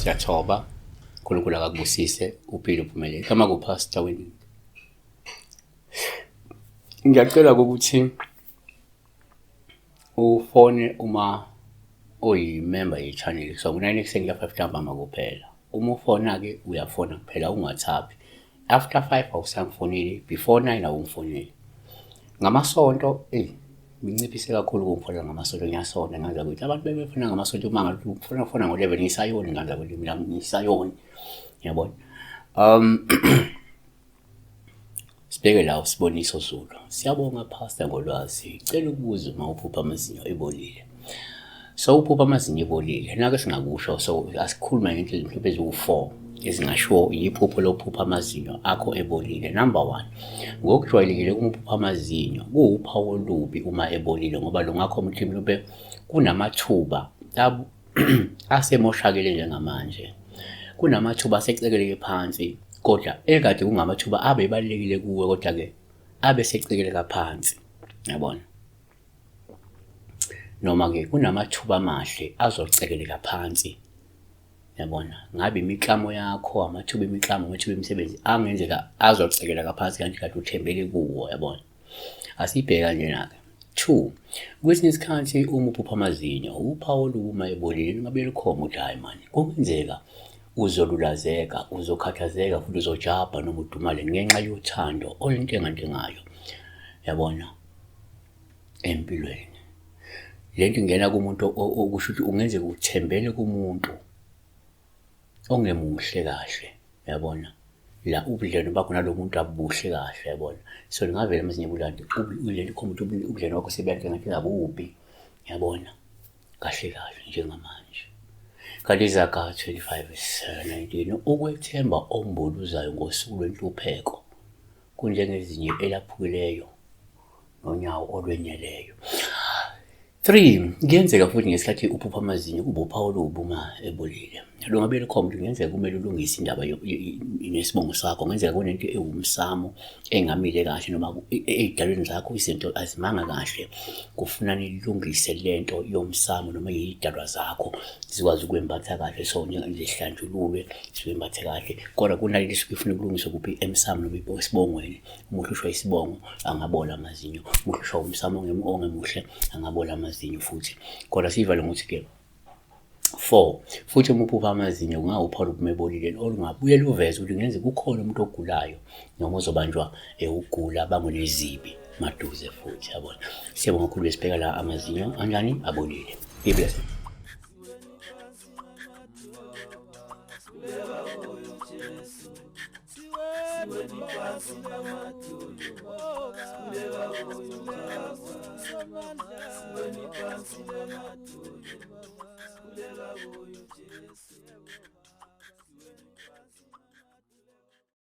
Siyathoba. uNkulunkulu akakubusise, uphile uphumelele. Kama kuPastor Winnie. Ngiyacela ukuthi ufone uma uyimemba ye-channel so ngo-9 ekuseni kuya 5 ntambama kuphela. Uma ufona-ke uyafona kuphela ungathaphi. After 5 awusangifoneli, before 9 awungifoneli. Ngamasonto eyi nginciphise kakhulu ukungifonela ngamasonto ngiyasonta ngenza ukuthi abantu bebefona ngamasonto uma ngathi ufuna ufona ngo-11 ngisayoni ngenza ukuthi mina ngisayoni yabona. Sibheke la uSiboniso Zulu. Siyabonga Pastor ngolwazi. Cela ukubuza uma uphupha amazinyo ebolile. So uphupha amazinyo ebolile. Nake singakusho so asikhulume ngento mhlawumbe eziwu-4 ezingashiwo yiphupho lokuphupha amazinyo akho ebolile. Number 1, ngokujwayelekile uma uphupha amazinyo kuwuphawu olubi uma ebolile ngoba lungakho ukuthi mhlawumbe kunamathuba asemoshakele njengamanje. Kunamathuba asecekeleke phansi kodwa ekade kungamathuba abebalulekile kuwe kodwa-ke abe secekeleka phansi, yabona. Noma-ke kunamathuba amahle azocekeleka phansi, yabona. Ngabe imiklamo yakho, amathuba emiklamo, amathuba emisebenzi angenzeka azocekeleka phansi kanti kade uthembele kuwo, yabona. Asibheke kanjena-ke. 2, kwesinye isikhathi uma uphupha amazinyo, uphawu olubi uma ebolile lungabe lukhomba ukuthi hhayi mani, kungenzeka uzolulazeka, uzokhathazeka futhi uzojabha noma udumale ngenxa yothando oluntengantengayo, yabona, empilweni. Le nto ingena kumuntu okusho ukuthi ungenzeka uthembele kumuntu ongemuhle kahle, yabona. La ubudlelwano bakho nalo muntu abubuhle kahle, yabona. So lingavela amazinyo ebulandi, leli khomba ukuthi ubudlelwano bakho sebuyantengantenga bubi, yabona. Kahle kahle njengamanje. Kanti iZaga 25 verse 19, ukwethemba ombuluzayo ngosuku lwenhlupheko kunjengezinyo elaphukileyo nonyawo olwenyeleyo. 3, kuyenzeka futhi ngesikhathi uphupha amazinyo kube uphawu olubi uma ebolile. Lungabe lukhomba ukuthi kungenzeka kumele ulungise indaba nesibongo sakho, kungenzeka kunento ewumsamo engamile kahle noma ey'dalweni zakho izinto azimanga kahle, kufuna nilungise lento yomsamo noma iy'dalwa zakho zikwazi ukwembatha kahle, so zihlanjululwe ziwembathe kahle. Kodwa kunalento esuke ifuna ukulungiswa kuphi emsamo noma esibongweni. Uma uhlushwa isibongo angabola amazinyo, uma uhlushwa umsamo ongemuhle angabola amazinyo futhi. Kodwa siyivale ngokuthi-ke 4, futhi uma uphupha amazinyo kungawuphawu lokuphuma ebolile olungabuye luveze ukuthi kungenzeka kukhona umuntu ogulayo noma ozobanjwa ewugula abangwe nezibi maduze futhi, yabona. Siyabonga kakhulu, besibheka la amazinyo anjani abolile. Be blessed. Sikhuleka kuyo Jesu.